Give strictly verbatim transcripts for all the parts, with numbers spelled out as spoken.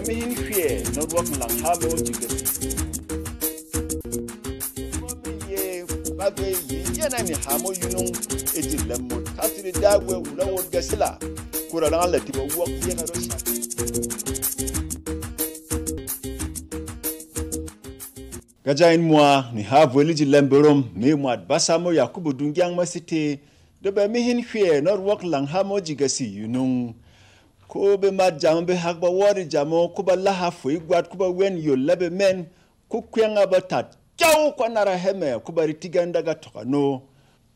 Mi hin hwɛ nɔt wok lang ha mo ji gasi. Mo mi ye ba be yi yɛn a ni ha mo yunung e ji lɛm mo ta siri da gwe wula wot gasi la. Kura lang la ti ba wok yɛn a ro sha. Gaja in mwa ni ha vwel e ji lɛm berom mi mwat basa mo Yakubu Dungyang ma site. Do bɛ mi hin hwɛ nɔt wok lang ha mo ji gasi yunung. Ko bemat jamo behak ba wɔ de jamo, ko ba laha fwey gwat, ko ba wen yol la bemɛn, ko kwɛng a ba tat kyau kwa nara hɛmɛ, ko ba ri tigɛn daga tɔk ano.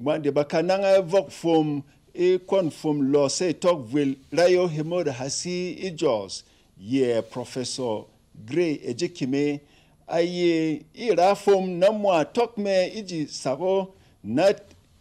Mwat de ba kanang a vɔk fwom e kwɔn fwom lɔ sey tɔk vwel rayo hemo de hasi e Jos, yɛ Professor Gray Ejekime, a ye e ra fwom na mwa tɔk mɛ e ji sako na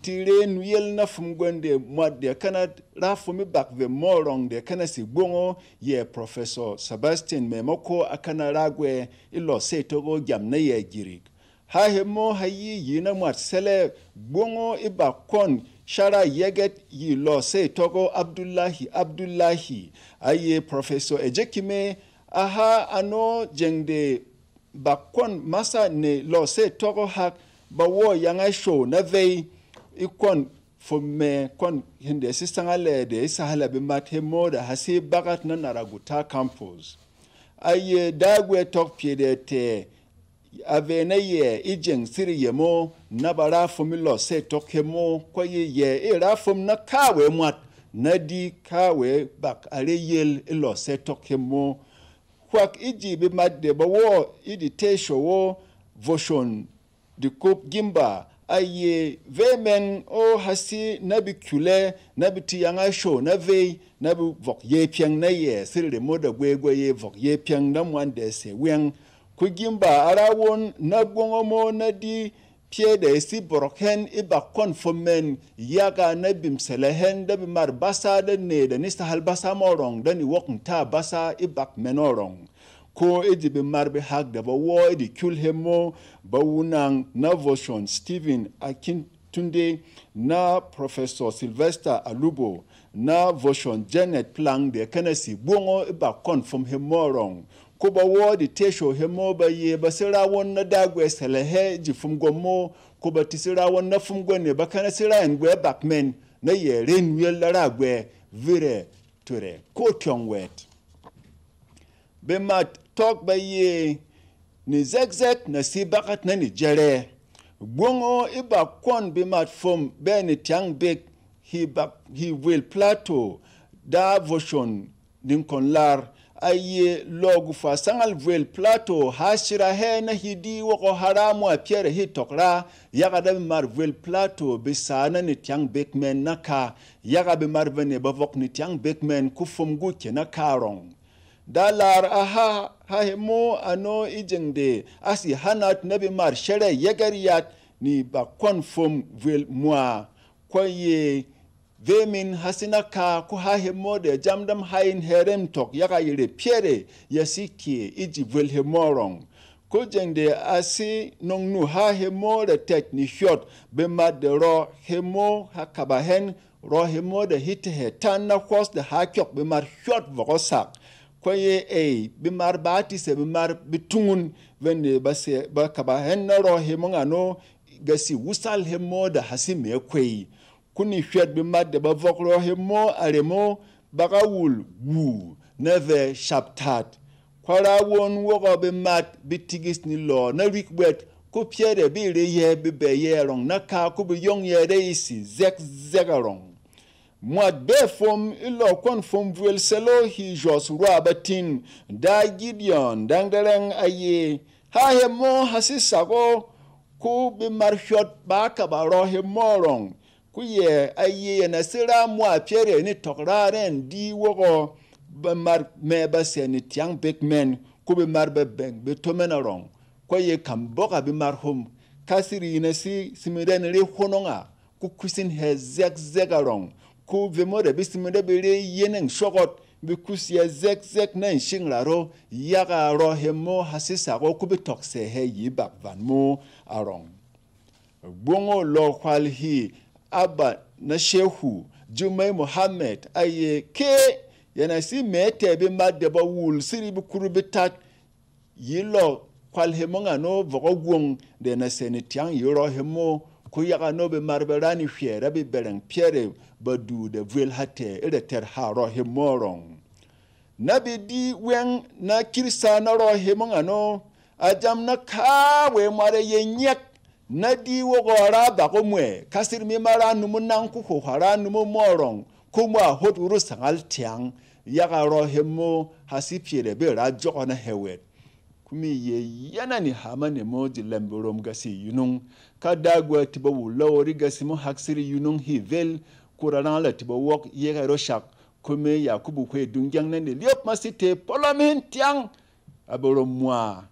ti re nuyel na fwom gwɛn de mwat de kana ra fwom e bak vɛ mɔrɔng de kana si gbongo, yɛ Professor Sebastian Memako a kana ra gwɛ e lɔ sey tɔk o gyam na yɛ Girik. Ha hemo ha yi yi na mwat sɛlɛ gbongo e bak kwɔn shara yɛgɛt yi lɔ sey tɔk o Abdullahi Abdullahi, a ye Professor Ejekime, a ha ano jeng de bak kwɔn masa ne lɔ sey tɔk o hak ba wɔ yang a show na vey e kwɔn fwom mɛ kwɔn hinde si sangalɛ de e sahala bemat hemo de hasi bagat na Naraguta campus. A ye dagwɛ tɔk pyɛ de tɛ a vɛ na yɛ e jeng siri yemo na ba ra fwom e lɔ sey tɔk hemo, kwa ye yɛ e ra fwom na kawɛ mwat na di kawɛ bak a re yel e lɔ sey tɔk hemo. Hwak e ji bemat de ba wɔ e di tey show o voshon de kup gimba a ye vey mɛn o hasi na bi kyulɛ na bi ti yang a show na vey na bi vɔk ye pyɛng na yɛ siri remo de gwegwe ye vɔk ye pyɛng na mwan de se weng. Ku gimba a ra won na gbongo mo na di pyɛ de si borok hɛn e bak kwɔn fwom mɛn yaga na bim sɛlɛ hɛn da bi mar basa da ne da ni sahal basa mɔrɔng da ni wok nta basa e bak mɛn ɔrɔng. Ko e ji bemar behak de ba wɔ e di kyul hemo, ba wunang na voshon Stephen Akintunde, na Professor Sylvester Alubo, na voshon Janet Plang de kana si gbongo e bak kwɔn fwom hemo rɔng. Ko ba wɔ di tesho hemo ba ye ba si ra won na dagwɛ sɛlɛ hɛ ji fwom gwɔ mo, ko ba ti si ra won na fwom gwɔ ne ba kana si ra ɛn gwɛ bak mɛn, na yɛ re nuyel da ra gwɛ, vire, ture, ko tyɔng wɛt. Bemat tɔk ba ye ni zɛkzɛk na si bagat na ni jɛrɛ. Gbongo e bak kwɔn bemat fwom bɛ ni tyang bek hi bak hi vwel Plato da voshon ni nkɔn lar. A ye lɔ gufwa sangal vwel Plato ha shira hɛ na hi di wɔkɔ ha ra mwa pyɛrɛ hi tɔk ra. Yaga da bemat vwel Plato be sa na ni tyang bek mɛn na ka. Yaga bemat vene ba vɔk ni tyang bek mɛn ku fwom gu kɛ na ka rɔng. Da lar a ha, ha hemo ano e jeng de a si hanat na bemar shɛrɛ yɛgɛr yat ni ba kwɔn fwom vwel mwa. Kwa ye ve min ha si na ka ku ha hemo de jam dam hayin hɛrɛm tɔk yaga yere pyɛrɛ ya si kye e ji vwel hemo rɔng. Ko jeng de a si nɔng nu ha hemo de tɛt ni hyɔt bemat de rɔ hemo ha kaba hɛn rɔ hemo de hi tɛhɛ tan na hwɔs de ha kyɔk bemar hyɔt vɔk ɔ sak. Kwa ye ey bemar ba tisɛ bemar be tungun vene ba se ba kaba hɛn na rɔ hemo ngano ga si wusal hemo de ha si mɛ kwey. Ku ni hywɛt bemat de ba vɔk rɔ hemo a remo ba ga wul wu na vɛ shap tat. Kwa ra won wɔgɔ bemat be tigis ni lɔ na rik bwɛt, ku pyɛrɛ be re yɛ be bɛ yɛ arɔng na ka ku be yong yɛ re isi zɛk zɛk arɔng. Mwat bɛ fwom e lɔ kwɔn fwom vwel sɛlo hi zhɔs rwa batin da Gideon dang derɛng a ye ha hemo ha si sak o ku bemat hyɔt ba kaba rɔ hemo arɔng. Ku yɛ a ye yɛn a si ra mwa pyɛrɛ ni tɔk ra rɛn di wɔgɔ bemar mɛ ba sɛ ni tyang bek mɛn ku bemar bebeng be to mɛn arɔng. Kwa ye kam bɔk a bemar hom ka si ri na si simi rɛn re honong a ku kusin hɛ zɛk zɛk arɔng. Ku vemo da be simi da be re yeneng shɔgɔt be kus yɛ zɛk zɛk na nshing raro yaga rɔ hemo ha si sak o ku be tɔk sɛ hɛ yi bak van mo arɔng. Gbongo lɔ hwal hi a ba na Shehu Jumai Mohammed a ye ke Yɛn a si mɛ̌ tɛ̀ bemat de ba wul siri bekuru betat, yi lɔ kwal hemo ngano vɔk ɔ gwong de na sene tyang yi rɔ hemo, ko yaga no bemar be rani hwɛ ra be bɛrɛng pyɛrɛ ba du de vwel ha tɛ̀ e re tɛr ha rɔ hemo rɔng. Na be di wɛng na kirsa na rɔ hemo ngano, a jam na kawɛ mwat a ye nyɛk, na di wok ɔ ra bak o mwɛ, ka sir mi ma ra numu nang ko hwo hwa ra numu mɔ rɔng, ko mwa hot wuru sangal tyang, yaga rɔ hemo ha si pyɛ de be ra jɔk ɔ na hɛ wɛt. Ko mi ye yana ni hama ne mo ji lɛm berom gasi yunung. Ka dagwa ti ba wul lɔ ri gasi mo hak siri yunung hi vel, ko ra rang la ti ba wok ye ka ro shak. Ko mi ya kubu hwe dungyang na ni liop ma si te polom hin tyang. A berom mwa.